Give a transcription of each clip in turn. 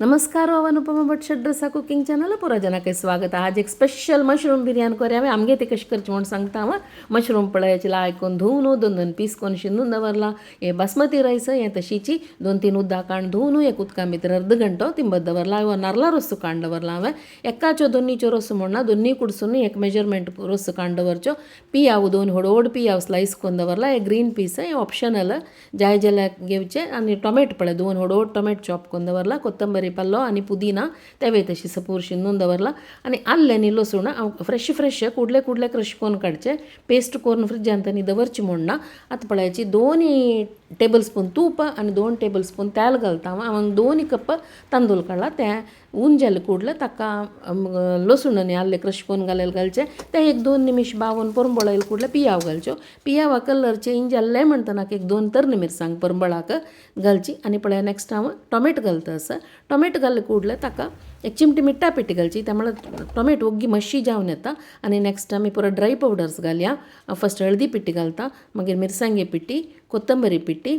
नमस्कार, हांव अनुपमा भट शेड्रसा cooking channel पुरा जनाक स्वागत. आज एक स्पेशल मशरूम बिरयानी करया. हांवें आमगे ती कशी करची म्हूण सांगता. हांव मशरूम पळयाची लायकून धुवन दोन दोन पीस करून शिंदून दवरला. हे बासमती रायस, हे तशीची 2-3 उदक काण धुवन एक उदका भितर अर्द घंटो तिंबत दवरला. हो नारला रोस काण दवरला हांवें. एकाच्यो दोन्नीच्यो रोस म्हणना, दोन्ही कुडसून एक मेजरमेंट रोस काण दवरच्यो. पियाव दोन व्हड व्हड पियाव स्लायस करून दवरला. हे ग्रीन पीस, हे ऑप्शनल, जाय जाल्यार घेवचे. आनी टोमॅटो पळय, दोन व्हड व्हड टोमॅटो चॉप करून दवरला. कोत्तंबरी पल्लो आनी पुदिना तेवे तशी सपूर शिंदून दवरला. आनी आल्लें आनी लसूण हांव फ्रेश फ्रेश कुडले कुडले क्रश करून काडचे, पेस्ट करून फ्रिजांत आनी दवरची म्हूण ना. आतां पळयाची 2 टेबल स्पून तूप आनी 2 टेबल स्पून तेल घालता. हांव हांव 2 कप तांदूळ काडला, ते हून जाले कुडले ताका लसूण आनी आल्लें क्रश करून घालें घालचें. तें 1-2 निमिश बावून परंबळ कुडले पियाव घालच्यो. पियावा कलर चेंज जाल्लें म्हणटना एक 2 तरणी मिरसांग परंबळाक घालची. आनी पळय, नेक्स्ट हांव टोमॅटो घालता. आसा टोमॅटो घाले कुडले ताका एक चिमटी मिठ्ठा पिठी घालची, त्या म्हळ्यार टोमॅटो ओग्गी मातशी जावन येता. आनी नेक्स्ट आमी पुरो ड्राय पावडर्स घालया. फस्ट हळदी पिठी घालता, मागीर मिरसांगे पिठी, कोत्तंबरी पिठी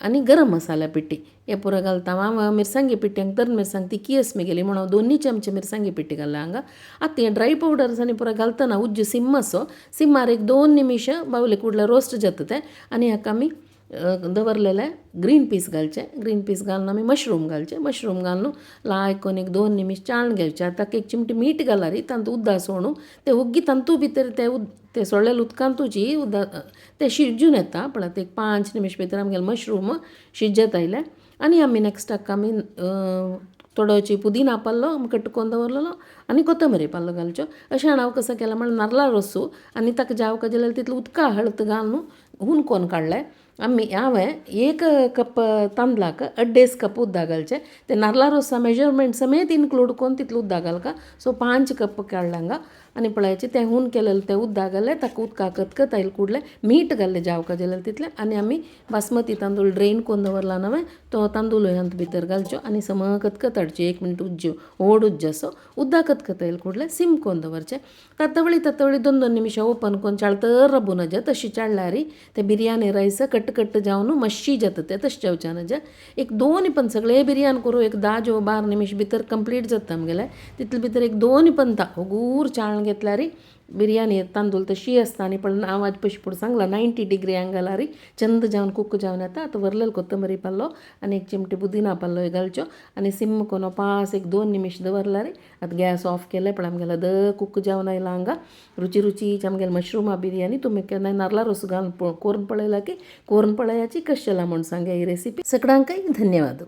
आनी गरम मसाला पिठी हे पुरो घालता. हांव मिरसांगे पिठ्यांक तर मिरसांग तिखी आस मेगेली म्हणून हांव 2 चमचे मिरसांगे पिठी घालला हांगा. आतां हे ड्राय पावडर्स आनी पुरो घालतना उज्ज सिम आसो, सिमार 1-2 निमिश बावले कुडले रोस्ट जाता तें. आनी हाका आमी दवरलेले ग्रीन पीस घालचे. ग्रीन पीस घालून आमी मशरूम घालचे. मशरूम घालून लायकून 1-2 निमिश चाळण घेवचे. आतां एक चिमटी मीठ घालारी तांतू उदक सोडून ते ओग्गी तांतू भितर ते ते सोडलेले उदकांतूची उदक ते शिजून येता. पळय, एक 5 निमिश भितर आमगेले मशरूम शिजत आयले. आनी आमी नेक्स्टाक आमी थोडोची पुदिना पल्लो आमी कट्ट करून दवरलेलो आनी कोथंबरी पल्लो घालच्यो. अशें हांव कसो केलां म्हळ्यार नारला रोसू आनी ताका जावका जाल्यार तितलो उदका हळद घालून हून कोन्न काडलें. आमी हांवें 1 कप तांदळाक 2.5 कप उदक घालचें. ते नारला रोसा मेजरमेंट समेत इन्क्लूड करून तितलें उदक घालका. सो 5 कप काडलें हांगा. आनी पळयाचें तें हून केलेलें तें उदक घालें, ताका उदकाक कतकत आयलें कुडलें मीठ घालें जावका जाल्यार तितलें. आनी आमी बासमती तांदूळ ड्रेन करून दवरला न्हय, तो तांदूळ हातूंत भितर घालच्यो आनी सम कतकत हाडच्यो. 1 मिनट उज्ज्यो, व्हड उज्ज असो उदक कतकत आयलें कुडलें सिम करून दवरचें. ततवळी ततवळी 2-2 निमिशां ओपन करून चाळतर रबून नज तशी चाळ्ळ्यार ते बिरयानी रायस कट्ट कट्ट जावन मातशी जाता ते तशें जावचें नज. 1-2 पण सगळे बिरयानी करूं 10-12 निमिश भितर कंप्लीट जाता आमगेलें. तितले भितर 1-2 पंता हगूर चाळण घेतल्यार बिरयानी तांदूळ तशी आसता. आनी पण हांव आज पयशे फुडें सांगलां 90 डिग्री अँगलार चंद जावन कुक जावन येता. आतां वरलेलो कोत्तंबरी पल्लो आनी एक चिमटी पुदिना पल्लो घालच्यो आनी सिम करून पास 1-2 निमिश दवरल्यार आतां गॅस ऑफ केलें. पण आमगेलो the cook जावन आयला हांगा रुची रुचीची आमगेले मशरूमा बिरयानी. तुमी केन्नाय नारला रोस घालून कोरून पळयला की कोरून पळयाची कशें जाला म्हूण सांगा ही रेसिपी. सगळ्यांकय धन्यवाद.